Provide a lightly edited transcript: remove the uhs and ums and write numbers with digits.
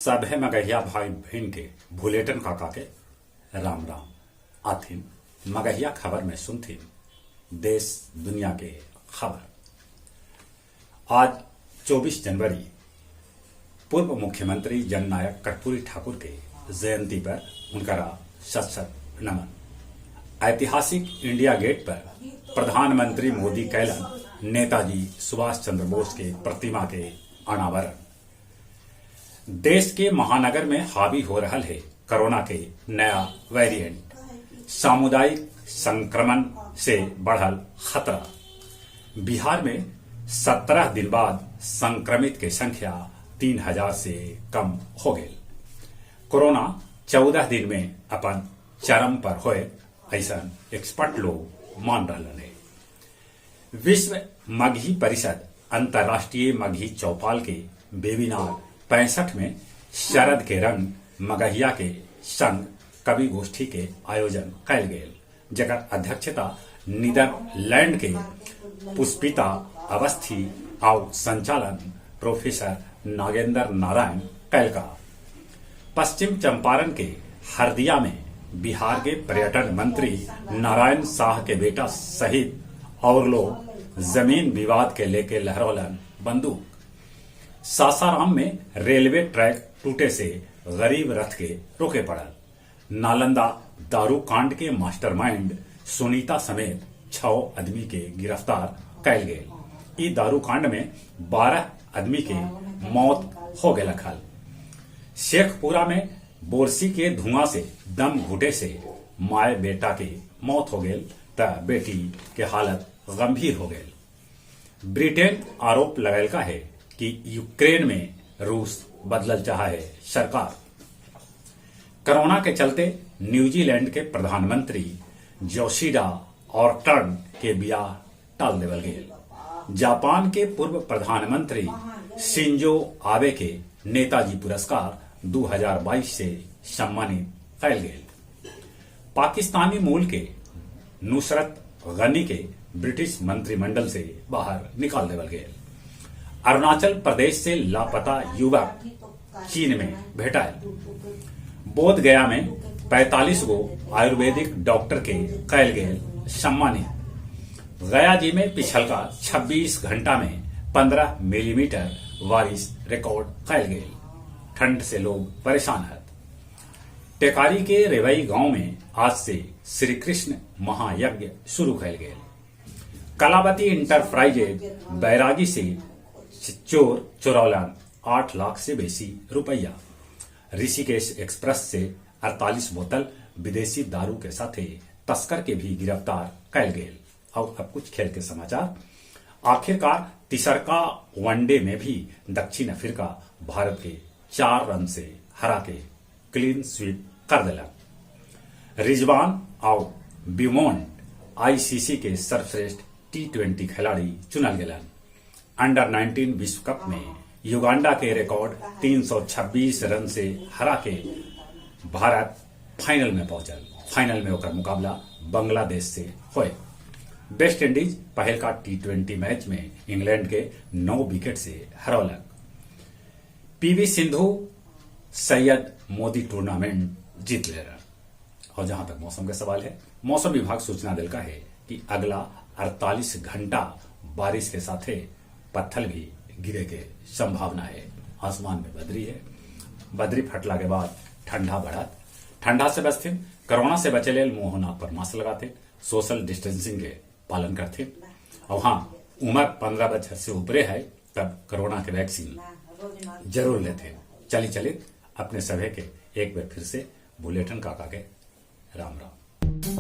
सभे मगहिया भाई बहिन के भुलेटन काका के राम राम। आथिन मगहिया खबर में सुनथिन देश दुनिया के खबर। आज 24 जनवरी पूर्व मुख्यमंत्री जननायक कर्पूरी ठाकुर के जयंती पर उनकरा शत शत नमन। ऐतिहासिक इंडिया गेट पर प्रधानमंत्री मोदी कैलन नेताजी सुभाष चंद्र बोस के प्रतिमा के अनावरण। देश के महानगर में हावी हो रहल है कोरोना के नया वेरिएंट। सामुदायिक संक्रमण से बढ़ल खतरा। बिहार में 17 दिन बाद संक्रमित के संख्या 3000 से कम हो गई। कोरोना 14 दिन में अपन चरम पर होए ऐसा एक्सपर्ट लोग मान रहे है। विश्व मगही परिषद अंतर्राष्ट्रीय मगही चौपाल के वेबिनार 65 में शरद के रंग मगहिया के संग कवि गोष्ठी के आयोजन कैल गेल, जकर अध्यक्षता नीदरलैंड के पुष्पिता अवस्थी आउ संचालन प्रोफेसर नागेंद्र नारायण कैलका। पश्चिम चंपारण के हरदिया में बिहार के पर्यटन मंत्री नारायण शाह के बेटा सहित और लोग जमीन विवाद के लेके लहरौलन बंदूक। सासाराम में रेलवे ट्रैक टूटे से गरीब रथ के रोके पड़ल। नालंदा दारू कांड के मास्टरमाइंड सुनीता समेत 6 आदमी के गिरफ्तार कैल गेल। ई दारू कांड में 12 आदमी के मौत हो गए हल। शेखपुरा में बोरसी के धुआं से दम घुटे से माए बेटा के मौत हो गेल त बेटी के हालत गंभीर हो गेल। ब्रिटेन आरोप लगैलका है कि यूक्रेन में रूस बदलल चाहा है सरकार। कोरोना के चलते न्यूजीलैंड के प्रधानमंत्री जोशिडा ऑर्टर्न के बियाह टाल देवल गेल। जापान के पूर्व प्रधानमंत्री शिंजो आबे के नेताजी पुरस्कार 2022 से सम्मानित कैल गेल। पाकिस्तानी मूल के नुसरत गनी के ब्रिटिश मंत्रिमंडल से बाहर निकाल देवल गेल। अरुणाचल प्रदेश से लापता युवक चीन में भेटायल। बोध गया में 45 गो आयुर्वेदिक डॉक्टर के कैल गेल सम्मानित। गया जी में पिछलका 26 घंटा में 15 मिलीमीटर बारिश रिकॉर्ड कैल गेल। ठंड से लोग परेशान हैं। टेकारी के रेवई गांव में आज से श्री कृष्ण महायज्ञ शुरू कैल गेल। कलावती इंटरप्राइजेज बैरागी से चोर चोरौलन 8 लाख से बेसी रुपया। ऋषिकेश एक्सप्रेस से 48 बोतल विदेशी दारू के साथे तस्कर के भी गिरफ्तार कैल गेल। और अब कुछ खेल के समाचार। आखिरकार तिसरका वनडे में भी दक्षिण अफ्रीका भारत के 4 रन से हरा के क्लीन स्वीप कर दिलक। रिजवान और ब्यूमोंट आईसीसी के सर्वश्रेष्ठ टी20 खिलाड़ी चुनल गेलन। अंडर 19 विश्व कप में युगांडा के रिकॉर्ड 326 रन से हरा के भारत फाइनल में पहुंचल। फाइनल में ओकर मुकाबला बांग्लादेश से होए। वेस्ट इंडीज पहलका टी20 मैच में इंग्लैंड के 9 विकेट से हरौलक। पीवी सिंधु सैयद मोदी टूर्नामेंट जीत ले रहा। और जहां तक मौसम का सवाल है, मौसम विभाग सूचना दिलका है कि अगला 48 घंटा बारिश के साथ पत्थर भी गिरे के संभावना है। आसमान में बदरी है। बदरी फटला के बाद ठंडा बढ़त। ठंडा से बचथिन, कोरोना से बचे लेल मुंह नाक पर मास्क लगाते, सोशल डिस्टेंसिंग के पालन करते। और हाँ, उम्र 15 बछर से ऊपरे है तब कोरोना के वैक्सीन जरूर लेते। चली चलित अपने सभे के एक बार फिर से बुलेटिन काका के राम राम।